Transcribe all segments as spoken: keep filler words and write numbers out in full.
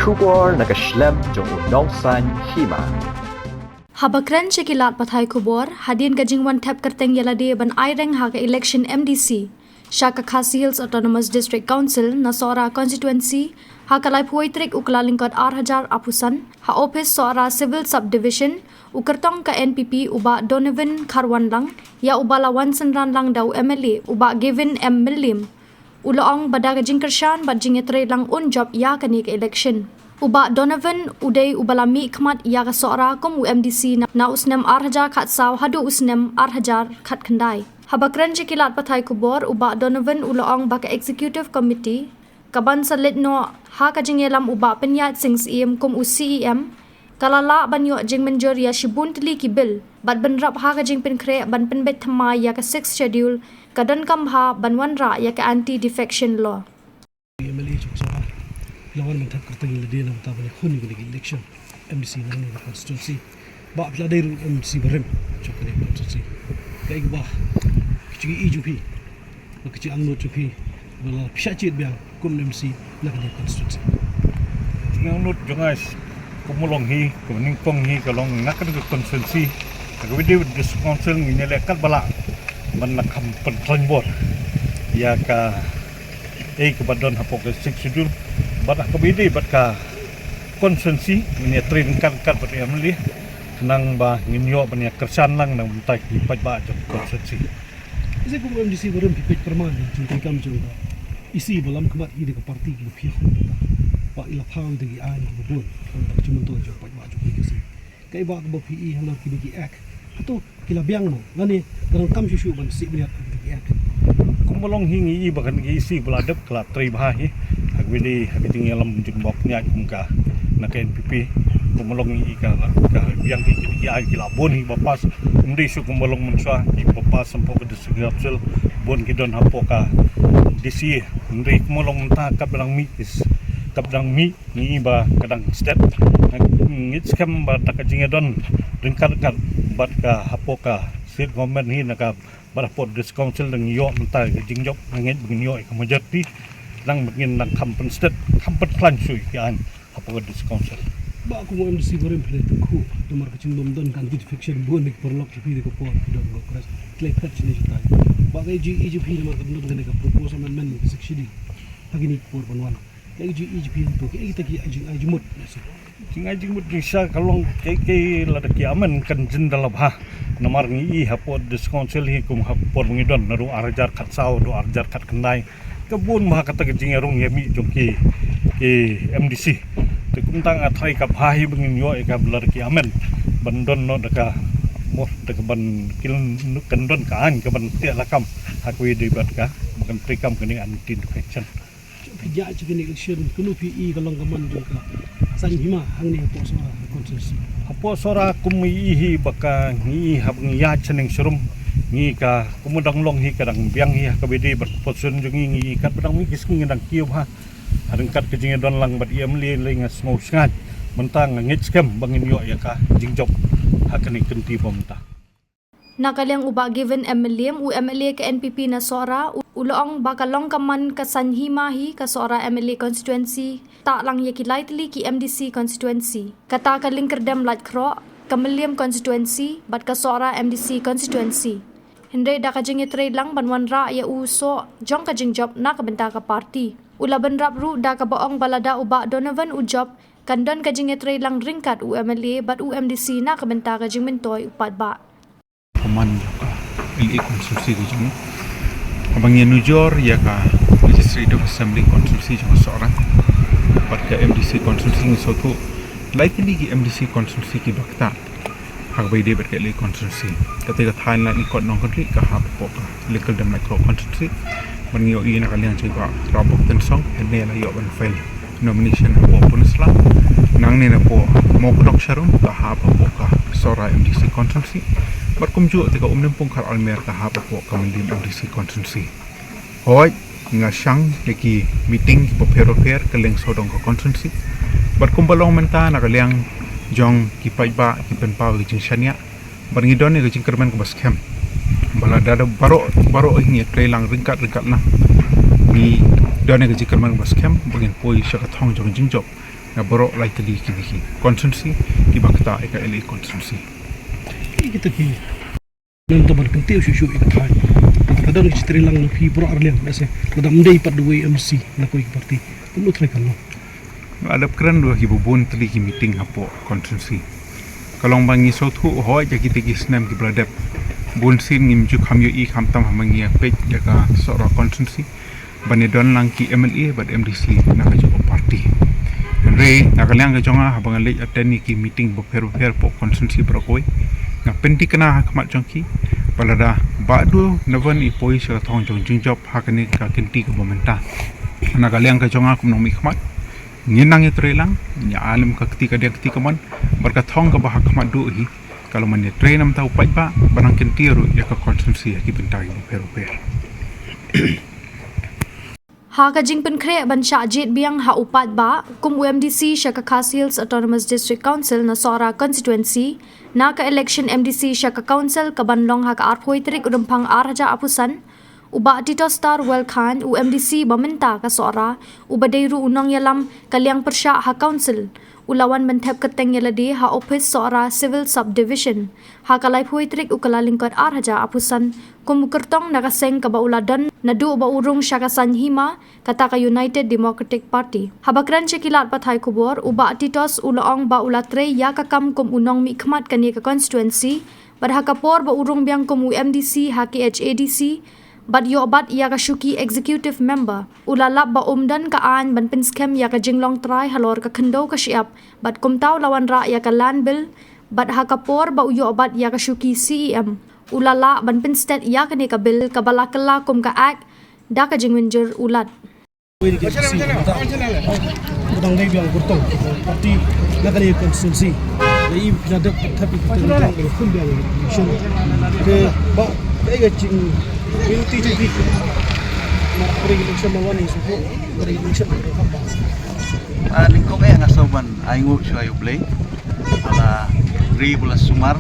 Khubor na ka shlem jong u Nongsaiñ Hima. Haba kren sha ki lad pathai khubor hadien ka jingwan thep kyrteng ïa lade ban aireng ha ka election M D C sha ka Khasi Hills Autonomous District Council na Sohra constituency ha ka laiphew tarik u Kyllalyngkot ar hajar arphew san, ha ophis Sohra Civil Subdivision, u kyrtong ka N P P u Bah Donovan Kharwanlang ïa uba la wan synran lang da u M L A u Bah Gavin M Mylliem. U la ong ba da ka jingkyrshan bad jingïatreilang un jop ïa kane ka election. U Bah Donovan u dei uba la mih khmat ïa ka Sohra kum u M D C na, na u snem ar hajar khatsaw haduh u snem ar hajar khatkhyndai. Haba kren sha ki lad pathai khubor, u Bah Donovan u la ong ba ka Executive Committee ka ban sa leit noh ha ka jingïalam u Bah Pynïaid Sing Syiem kum u C E M, ka la lah ban ïoh jingmynjur ïa shibun tylli ki bill bad bynrap ha ka jingpynkhreh ban pynbeit thymmai ïa ka Sixth Schedule, ka donkam bha ban wanrah ïa ka Anti Defection Law. M L A jong Sohra, phi la wan ban thep kyrteng ïa lade na ka bynta ban ïakhun ïa kane ka election M D C na kane ka constituency. Bah, phi la dei ruh M D C barim jong kane ka constituency. Kaei kaba ka jingïohi jong phi, ba ka jingangnud jong phi ba la pynshah jied biang kum M D C na kane ka constituency? Jingangnud jong nga, kum ba long hi, kum ba nyngkong hi, ka long na kane ka constituency, ha kaba ïadei bad District Council ngin ïaleh katba lah ban nang kham pynkhlaiñ bor ïa kaei kaba don hapoh ka Sixth Schedule, bad ha kaba ïadei bad ka constituency ngin ïatrei ryngkat ryngkat bad M L A khnang ba ngin ïoh ban ïakyrshan lang na ka bynta ki paidbah jong ka constituency. Ise kum M D C barim phi peit pyrman ïa ka jingtreikam jong ka E C ba lam khmat ïa ka party kaba phi ïakhun bynta, ba i la thaw ïa ki aiñ kiba bun na ka bynta ka jingmyntoi jong ka paidbah jong ka E C. Kaei ba kaba phi i halor kine ki act? Hato ki la biang mo, lane ka donkam shuh shuh ban sih bniat ha kine ki act? Kum ba long hi ngi i ba kane ka E C ba la dep ka la trei bha hi ha kaba ïadei ha ka jingïalam jingbok pynïaid kum ka na ka N P P. Kum ba long ngi i ka la ka biang hi, kine ki aiñ ki la bun hi ba pass. Ym dei shuh kum ba long mynshuwa kiba pass hapoh ka District Council, bun ki don hapoh ka D C. Ym dei kum ba long mynta kaba dang mih ki s-, kaba dang mih ngi i ba ka dang stet. Ngi skhem ba da ka jingïadon ryngkat ryngkat bad ka hapoh ka state government hi na ka bad hapoh District Council dang ïoh mynta ka jingjop, nga ngeit ba ngin ïoh ïa ka majority, dang ba ngin nang kham pynstet, kham pynkhlaiñ shuh ïa ki aiñ hapoh ka District Council. Ba kum u M D C barim phi la tyngkhuh namar ka jingbym don ka anti defection, bun ki paralok jong phi da ka por ki don Congress, ki la phet shane shatai. Ba kaei jingïohi jong phi namar ka don kane ka proposed amendment ka Sixth Schedule ha kine ki por ban wan? Kaei jingïohi jong phi hangto, kaei kita ki jingai jingmut? Jingai jingmut jingshisha ka long kaei kaei lada ki amend kan jin da la bha. Namar ngi i hapoh District Council hi kum ha ka por ba ngi don naduh ar hajar khatsaw haduh ar hajar khatkhyndai, ka bun bha kata ka jingïarung ïamih jong ki, ki M D C. Te kumta nga tharai ka bha hi ba ngin ïoh ïa ka ba lada ki amend ban don noh da ka, mo, da ka ban kin, kan don ka aiñ ka ban teh lakam ha kaba ïadei bad ka ba kan treikam kane anti defection. Phi ïaid sha kane ka election, kumno phi i ka long ka mon jong ka saiñ hima hangne hapoh Sohra constituency? Hapoh Sohra kum i hi ba ka ngi i haba ngi ïaid sha neng sha rum, ngi i ka kum ba dang long hi ka dang biang hi ha kaba ïadei bad ka position jong ngi, ngi i katba dang mih ki sngi ngi dang kiew bha. Ha ryngkat ka jingïadon lang bad i M L A lei nga sngew shngaiñ. Mynta nga ngeit skhem ba ngin ïoh ïa ka jingjop ha kane ka kynti ba mynta. Na ka liang u Bah Gavin M Mylliem, u M L A ka N P P na Sohra, u, u la ong ba ka long ka mon ka saiñ hima hi ka Sohra M L A constituency, tah lang ïa ki lai tylli ki M D C constituency. Kata ka Lyngkyrdem Laitkhroh, ka Mylliem constituency, bad ka Sohra M D C constituency. Hynrei da ka jingïatreilang ban wanrah ïa u soh jong ka jingjop na ka bynta ka party. U la bynrap ruh da kaba ong ba lada u Bah Donovan u jop, kan don ka jingïatreilang ryngkat u M L A bad u M D C na ka bynta ka jingmyntoi u paidbah. Ka mon jong ka L A constituency ka jong ngi. Haba ngi nujor ïa ka Legislative Assembly constituency jong ka Sohra bad ka M D C constituency, ngi sngewthuh lai tylli ki M D C constituency kiba ktah ha kaba ïadei bad ka L A constituency. Kata ka thaiñ Laitkot Nongkynrih ka hap hapoh ka Lyngkyrdem Laitkhroh constituency. Bad ngi ïohi na ka liang jong i Bah Raboh Tynsong, hynne la ïoh ban file nomination hapoh Pynursla. Nangne napoh Mawkdok Sharum ka hap hapoh ka Sohra M D C constituency. Bad kumjuh te ka Umnempung Kharalmer ka hap hapoh ka Mylliem M D C constituency. Hooid, nga shang ïa ki meeting kiba pher bapher kylleng sawdong ka constituency. Bad kumba long mynta na ka liang jong ki paidbah ki pynpaw ïa ka jingshaniah. Bad ngi don ïa ka jingkyrmen kaba skhem ba lada baroh baroh ngi ïatreilang ryngkat ryngkat lang, ngi don ïa ka jingkyrmen kaba skhem ba ngin poi sha ka thong jong ka jingjop. Na baroh lai tylli ki dei ki constituency kiba ktah ïa ka L A constituency. Kita ki nang taban kynti shu shu ïa ka thai. Ka don ki treilang na phi baroh arliang na se. Lada mdei pat dawei M C na koi ki party. Pun u trai kan long. Adap kren dua ki bun tylli ki meeting hapoh constituency. Ka long ba ngi sngewthuh hoi ïa kita ki snem kiba la dep. Bun sien ngim ju kham ïohi khamtam haba ngi ïa peit ïa ka Sohra constituency. Ban ïa don lang ki M L A bad M D C na ka jong ka party. Hynrei na ka liang ka jong nga haba nga leit attend ïa ki meeting bapher bapher hapoh constituency baroh kawei, nga pynthikna ha khmat jong ki ba lada Bah Dewar Navan i poi sha ka thong jong jingjop ha kane ka kynti kaba mynta. Na ka liang ka jong nga kum u nongmihkhmat, ngin nang ïatreilang, ngin ïa ai lem ka kti kadiang kti kamon bad ka thong kaba ha khmat duh hi. Ka long ban ïatrei na ka bynta u paidbah, ban nang kyntiew ruh ïa ka constituency ha ki bynta kiba pher bapher. Ha ka jingpynkhreh ban shah jied biang ha u paidbah kum u M D C sha ka Khasi Hills Autonomous District Council na Sohra constituency, na ka election M D C sha ka council kaban long ha ka arphew tarik u Rymphang ar hajar arphew san, u Bah Titosstarwell Chyne, u M D C ba mynta ka Sohra, uba dei ruh u nongïalam ka liang pyrshah ha council, u la wan ban thep kyrteng ïa lade ha ophis Sohra Civil Subdivision ha ka laiphew tarik u Kyllalyngkot ar hajar arphew san, kum u kyrtong na ka seng kaba u la don naduh ba u rung sha ka saiñ hima, kata ka United Democratic Party. Haba kren sha ki lad pathai khubor, u Bah Titos u la ong ba u la trei ïa ka kam kum u nongmihkhmat kane ka constituency, bad ha ka por ba u rung biang kum u M D C ha K H A D C, bad ïoh bat ïa ka shuki executive member, u la lap ba um don ka aiñ ban pynskhem ïa ka jinglong trai halor ka khyndew ka shyiap, bad kumta u la wanrah ïa ka land bill, bad ha ka por ba u ïoh bat ïa ka shuki C E M, u la lah ban pynstet ïa kane ka bill kaba la kylla kum ka act da ka jingmynjur u Lat. Wei ki si, ka dang dei biang kyrtong party na kane constituency. Dei i pynadep thep i pynadep khun biang election. Te ba dei ka jing unity jong phi. Mar kane election ma wan i suku, kane election ma wan. Ah, nyngkong eh nga sngewbha ban ai nguh shuwa ïa U Blei. Ba la ri ba la sumar.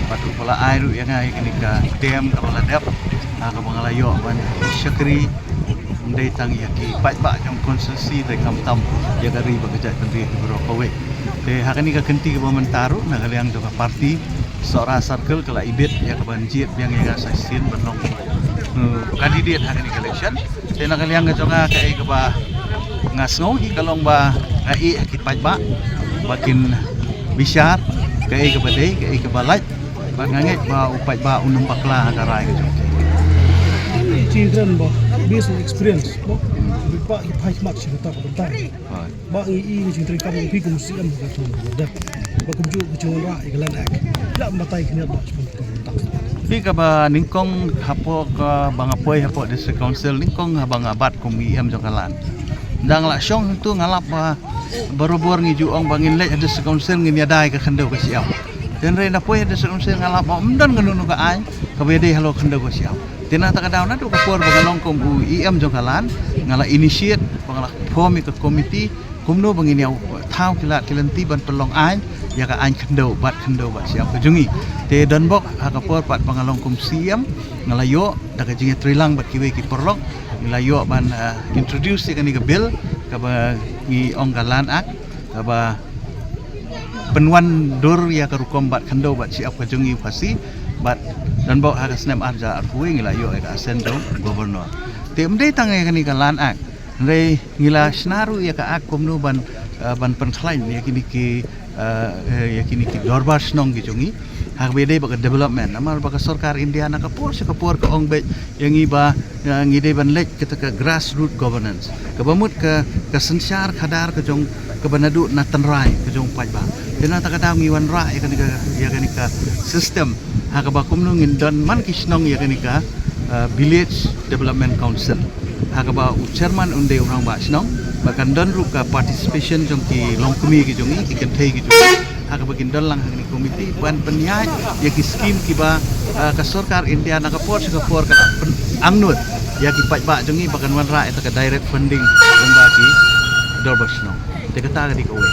Bad u ba la ai ruh ïa nga ïa kane ka term kaba la dep, ah, kaba nga la ïoh ban shakri. Ym dei tang ïa ki paidbah jong constituency, hynrei khamtam ïa ka ri bad ka jaitbynriew baroh kawei. Te ha kane ka kynti kaba mynta ruh na ka liang jong ka party Sohra Circle ka la ibit ïa ka ban jied biang ïa nga sa shisien ban long, eh, candidate ha kane ka election. Te na ka liang ka jong nga kaei kaba nga sngew hi ka long ba nga ïeh ha ki paidbah ba kin bishar kaei kaba dei, kaei kaba lait. Bad nga ngeit ba u paidbah un ym bakla ha ka rai ka jong ki. Jingkren ba based on experience ba ba ki phai khmat sha kata ka bynta. Hooid. Ba ngi i ka jingtrei kam jong phi kum C M ka jong ka dep. Ba kumjuh ka jingwanrah ïa ka Land Act. Ïa batai khyndiat ba jong ka bynta. Phi kaba nyngkong hapoh kaba nga poi hapoh District Council, nyngkong haba nga bat kum E M jong ka Land. Dang la shong hangtu nga lap ba barabor ngi ju ong ba ngin leit ha District Council ngin ïada ïa ka khyndew ka shyiap. Hynrei na poi ha District Council nga lap ba ym don kano kano ka aiñ kaba ïadei halor khyndew ka shyiap. Te na kata ka daw naduh ka por ba nga long kum u E M jong ka Land, nga la initiate ba nga la form ïa ka committee kumno ba ngin ïa thaw ki lad ki lynti ban pynlong aiñ ïa ka aiñ khyndew bad khyndew bad shyiap ka jong ngi. Te donbok ha ka por pat ba nga long kum C M nga la ïoh da ka jingïatreilang bad kiwei ki paralok ngi la ïoh ban, ah, introduce ïa kane ka bill kaba ngi ong ka Land Act, kaba pynwandur ïa ka rukom bat khyndew bad shyiap ka jong ngi u Khasi. Bad donbok ha ka snem ar hajar arphew wei ngi la ïoh ïa ka assent jong Governor. Te ym dei tang ïa kane ka Land Act, hynrei ngi la shna ruh ïa ka act kumno ban, eh, ban pynkhlaiñ ïa kine ki, eh, eh, ïa kine ki dorbar shnong ki jong ngi ha kaba ïadei bad ka development. Namar ba ka sorkar India na ka por sha ka por ka ong beit ïa ngi ba, eh, ngi dei ban leit kata ka grassroot governance, kaba mut ka, ka synshar khadar ka jong, kaba naduh na tynrai ka jong paidbah. Te na kata ka daw ngi wanrah ïa kane ka, ïa kane ka system ha kaba kumno ngin don man ki shnong ïa kane ka, eh, Village Development Council. Ha kaba u chairman un dei u rangbah shnong, ba kan don ruh ka participation jong ki longkmie ki jong ngi, ki kynthei ki jong ngi. Ha kaba kin don lang ha kane ka committee ban pynïaid ïa ki skim kiba, ah, ka sorkar India na ka por sha ka por ka la pyn-, angnud ïa ki paidbah jong ngi ba kan wanrah ïa ka direct funding lyngba ki dorbar shnong. Te kata ka dei kawei.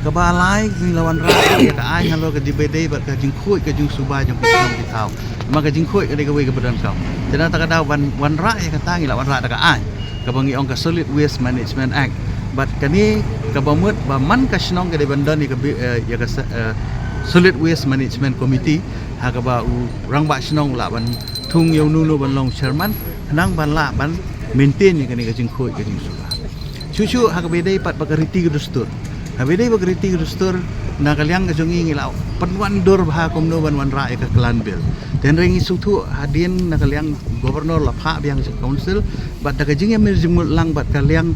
Kaba lai ngi la wanrah ïa ka aiñ halor ka jingpyndait bad ka jingkhuid ka jingsuba jong ki shnong ki thaw. Namar ka jingkhuid ka dei kawei kaba donkam. Te na kata ka daw ban wanrah ïa kata ngi la wanrah da ka aiñ kaba ngi ong ka Solid Waste Management Act. Bad kane Kaba mut ba man ka shnong ka dei ban don ïa ka bi-, eh, ïa ka sa-, eh, Solid Waste Management Committee, ha kaba u rangbah shnong lah ban thung ïa uno uno ban long chairman, khnang ban lah ban maintain ïa kane ka jingkhuid ka jingsuba. Shuh shuh ha kaba dei pat ba ka riti ka dustur. Ha kaba dei ba ka riti ka dustur, na ka liang ka jong ngi ngi la pynwandur bha kumno ban wanrah ïa ka clan bill. Te hynrei ngi sngewthuh hadien na ka liang governor la phah biang sha council, bad da ka jingïamir jingmut lang bad ka liang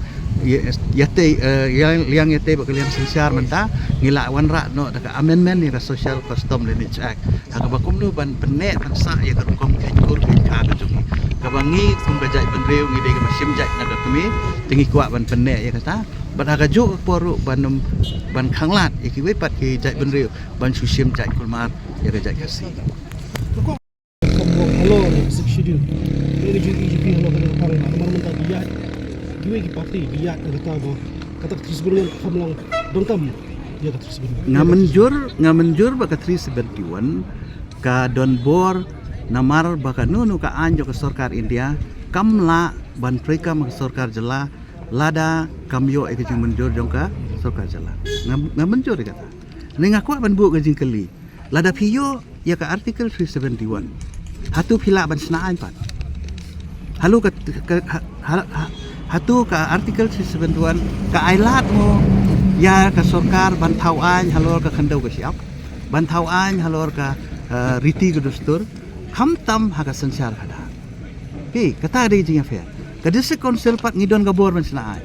ïa, ïatei, eh, ïa, liang ïatei bad ka liang synshar mynta, ngi la wanrah noh da ka amendment ïa ka Social Custom Lineage Act. Ha kaba kumno ban pynneh pynsah ïa ka rukom kheiñ kur kheiñ kha ka jong ngi. Kaba ngi kum ka jaitbynriew ngi dei kaba shim jait na ka kmie, te ngi kwah ban pynneh ïa kata. Bad ha kajuh ka por ruh ban ym, ban khanglad ïa kiwei pat ki jaitbynriew ban shu shim jait kulmar ïa ka jait Khasi. Ka pok halor Sixth Schedule. Ïa ka jong E G P halor ka dei ka tang ba namar mynta ki ïaid, kiwei ki party ki ïaid da kata ba kata ka three seven one kam long donkam ïa ka three seven one. Nga mynjur, nga mynjur ba ka three seventy-one ka don bor namar ba kano kano ka aiñ jong ka sorkar India kam lah ban treikam ka sorkar jylla lada kam ïoh ïa ka jingmynjur jong ka sorkar jylla. Nga, nga mynjur ïa kata. Hynrei nga kwah ban buh ka jingkylli. Lada phi ïoh ïa ka Article three seventy-one, hato phi lah ban shna aiñ pat? Halor ka, ka, ha, ha, ha, hato ka Article three seventy-one ka ailad mo ïa ka sorkar ban thaw aiñ halor ka khyndew ka shyiap, ban thaw aiñ halor ka, eh, riti ka dustur, khamtam ha ka synshar khadar? Phi, kata dei jingïapher. Ka District Council pat ngi don ka bor ban shna aiñ.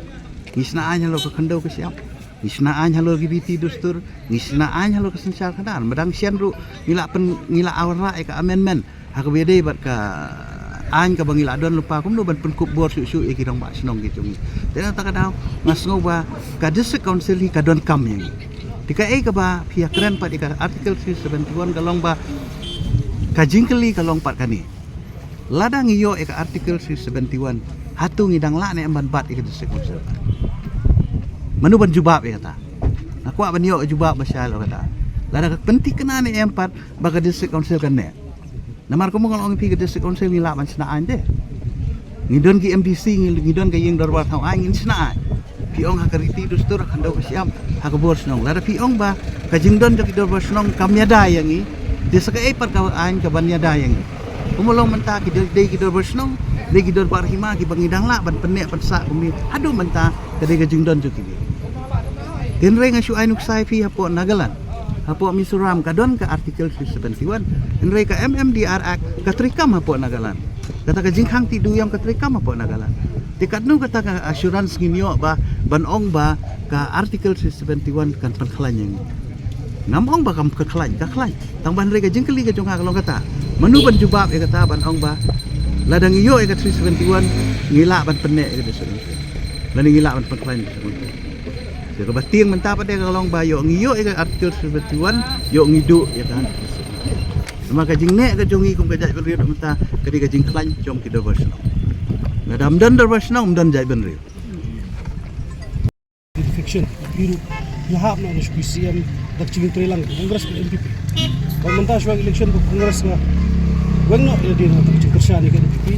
Ngi shna aiñ halor ka khyndew ka shyiap, ngi shna aiñ halor ki riti dustur, ngi shna aiñ halor ka synshar khadar. Ba dang shen ruh ngi la pyn, ngi la wanrah ïa ka amendment ha kaba ïadei bad ka aiñ kaba ngi la don lypa kumno ban pynkup bor shuh shuh ïa ki rangbah shnong ki jong ngi. Te na kata ka daw nga sngew ba ka District Council hi ka donkam ïa ngi. Te kaei kaba phi ïakren pat ïa ka Article three seventy-one ka long ba ka jingkylli ka long pat kane. Lada ngi ïoh ïa ka Article three seventy-one, hato ngi dang lah ne em ban bat ïa ka District Council? Mano ban jubab ïa kata? Nga kwah ban ïoh jubab ba shai halor kata. Lada ka pynthikna ne em pat ba ka District Council kan neh? Namar kumba nga la ong ïa phi, ka District Council ngi lah ban shna aiñ te. Ngi don ki M D C, ngi, ngi don ka ïing dorbar thaw aiñ, ngin shna aiñ. Phi ong ha ka riti dustur, ha ka khyndew ka shyiap, ha ka bor shnong. Lada phi ong ba ka jingdon jong ki dorbar shnong kam ïada ïa ngi, te sa kaei pat ka aiñ kaban ïada ïa ngi? Kumba long mynta ki dei, dei ki dorbar shnong, dei ki dorbar hima kiba ngi dang lah ban pynneh pynsah kumne haduh mynta, ka dei ka jingdon jong ki. Hynrei nga shu ai nuksa ïa phi, hapoh Nagaland, hapoh Mizoram ka don ka Article three seventy-one. Hynrei ka M M D R Act ka treikam hapoh Nagaland. Kata ka jingkhang tih duh ïam ka treikam hapoh Nagaland. Te katno kata ka assurance ngin ïoh ba ban ong ba ka Article three seventy-one kan pynkhlaiñ ïa ngi? Ngam ong ba kam ka khlaiñ, ka khlaiñ. Tang ba hynrei ka jingkylli ka jong nga ka long kata. Mano ban jubab ïa kata ban ong ba lada ngi ïoh ïa ka three seventy-one ngi lah ban pynneh ïa ka District Council, lane ngi lah ban pynkhlaiñ ïa ka District Council? Te kaba tieng mynta pat de ka long ba ïoh ngi ïoh ïa ka Article three seventy-one, ïoh ngi duh ïa ka Article three seventy-one. Namar ka jingneh ka jong ngi kum ka jaitbynriew mynta ka dei ka jingkhlaiñ jong ki dorbar shnong. Lada ym don dorbar shnong, ym don jaitbynriew. Defection. Phi ruh phi hap noh na shuki C M da ka jingtreilang Congress bad N P P. Bad mynta shuwa election ba Congress nga weng noh ïa dien ha ka jingkyrshan ïa ka N P P.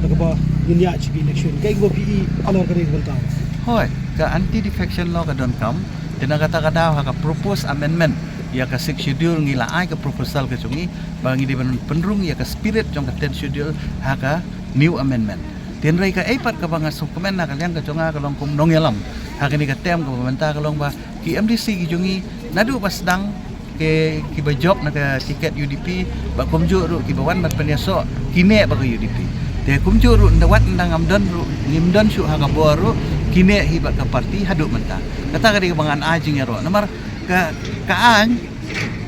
Da kaba ngin ïaid sha ki election. Kaei kaba phi i halor kane ka bynta? Hooid, ka anti defection law ka donkam. Te na kata ka daw ha ka proposed amendment ïa ka Sixth Schedule ngi la ai ka proposal ka jong ngi ba ngi dei ban pynrung ïa ka spirit jong ka Tenth Schedule ha ka new amendment. Te hynrei kaei pat kaba nga sngewkmen na ka liang ka jong nga ka long kum nongïalam ha kane ka term kaba mynta ka long ba ki M D C ki jong ngi naduh ba sdang ki, kiba jop na ka tiket U D P, ba kumjuh ruh kiba wan ban pynïasoh ki neh bad ka U D P. Te kumjuh ruh ynda wat ynda ngam don ruh, ngim don shuh ha ka bor ruh, ki neh hi bad ka party haduh mynta. Kata ka dei kaba ngan ai jingïaroh. Namar ka, ka aiñ,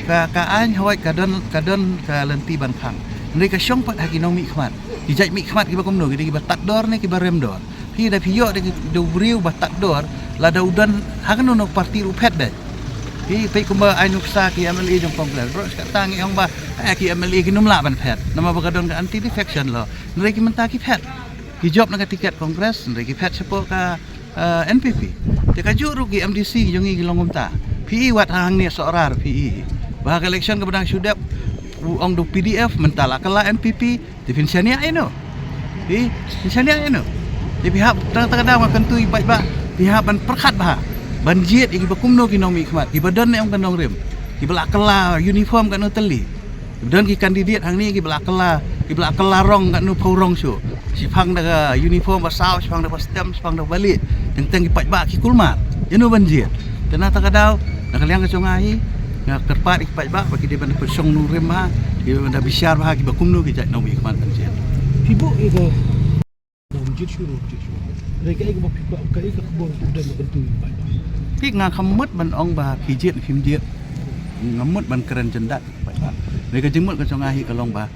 ka, ka aiñ hooid ka don, ka don ka lynti ban khang. Hynrei ka shong pat ha ki nongmihkhmat. Ki jait mihkhmat kiba kumno, ki dei kiba tad dor ne kiba rem dor? Phi, da phi ïoh da ki, da u briew ba tad dor, lada u don ha kano kano party ruh phet de. Phi, peit kumba ai nuksa ki M L A jong Congress. Bro, kata ngi ong ba, eh, ki M L A kim lah ban phet. Namar ba ka don ka anti defection law. Hynrei ki mynta ki phet. Ki jop na ka tiket Congress, hynrei ki phet shapoh ka, eh, N P P. Te kajuh ruh ki M D C jong ngi ki long kumta. Phi i wat hangne Sohra phi i. Ba ha ka election kaba dang shu dep, u ong da u P D F, mynta la kylla N P P, te phin shaniah ïano? Phi, phin shaniah ïano? Te phi hap, tang, tang da ma kyntu i paidbah, phi hap ban pyrkhat bha. Ban jied ïa kiba kumno ki nongmihkhmat, kiba don ne em ka nongrim, kiba la kylla uniform katno tylli. Don ki candidate hangne kiba la kylla, kiba la kylla rong katno phew rong shuh. Shiphang da ka uniform ba saw, shiphang da ba stem, shiphang da ba lieh. Teng teng ki paidbah ki kulmar. Ïano ban jied? Te na kata ka daw, na ka liang ka jong nga hi, nga kyrpad ïa ki paidbah ba ki dei ban pyrshang nongrim bha, ki dei ban da bishar bha kiba kumno ki jait nongmihkhmat ban jied. Phi buh ïa ka nongjied shuh, nongjied shuh. Hynrei kaei kaba phi kwah, kaei ka khubor ba phi don ban kyntu ïa ki paidbah? Phi, nga kam mut ban ong ba phi jied phim jied. Nga mut ban kren jyndat ïa ki paidbah. Hynrei ka jingmut ka jong nga hi ka long ba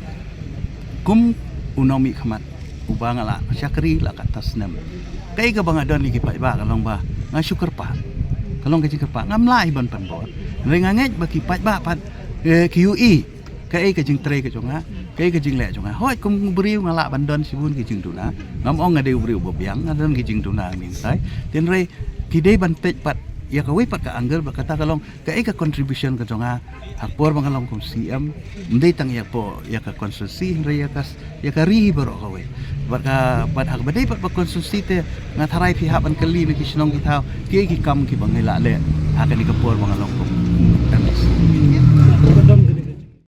kum u nongmihkhmat uba nga la shakri la katto snem, kaei kaba nga don ïa ki paidbah ka long ba nga shu kyrpad. Ka long ka jingkyrpad, ngam lah hi ban pynbor. Hynrei nga ngeit ba ki paidbah pat, eh, ki ïohi kaei ka jingtrei ka jong nga, kaei ka jingleh jong nga. Hooid, kum u briew nga lah ban don shibun ki jingduna. Ngam ong nga dei u briew uba biang, nga don ki jingduna mynta. Hynrei ki dei ban peit pat ïa kawei pat ka angle, ba kata ka long kaei ka contribution ka jong nga ha ka por ba nga long kum C M. Ym dei tang ïa ka por, ïa ka constituency, hynrei ïa ka, ïa ka ri baroh kawei. Bad ka, bad ha kaba dei pat ba constituency te, nga tharai phi hap ban kylli na ki shnong ki thaw, kiei ki kam kiba ngi la leh ha kane ka por ba nga long kum